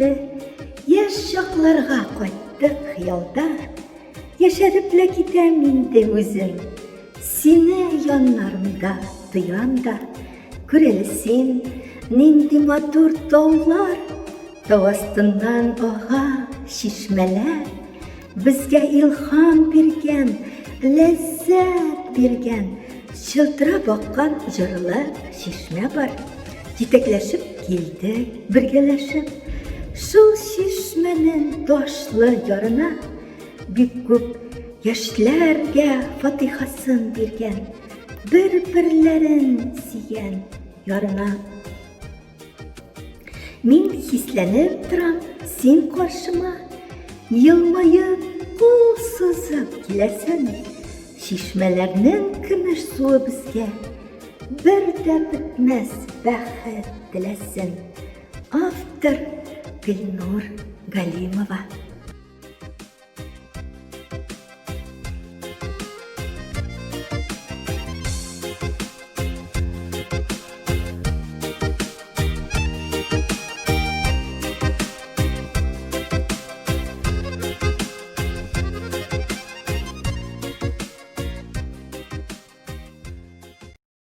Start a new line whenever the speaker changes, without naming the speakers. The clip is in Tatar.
күңелле, яшь чакларга кайттык хыялда. Яшәреп лә китәм инде үзем, Сине яннарымда тоям да. Күр әле син, нинди матур таулар, Тау астыннан ага чишмәләр. Безгә илһам биргән, ләззәт биргән, Чылтырап аккан җырлы чишмә бар. Җитәкләшеп килдек, бергәләшеп, Шул чишмәнең ташлы ярына Бик күп яшьләргә фатихасын биргән, Бер-берләрен сөйгән ярына. Мин хисләнеп торам, син каршыма Елмаеп, кул сузып киләсең. Чишмәләрнең көмеш суы безгә Бер дә бетмәс бәхет теләсен. Автор Гөлнур Галимова.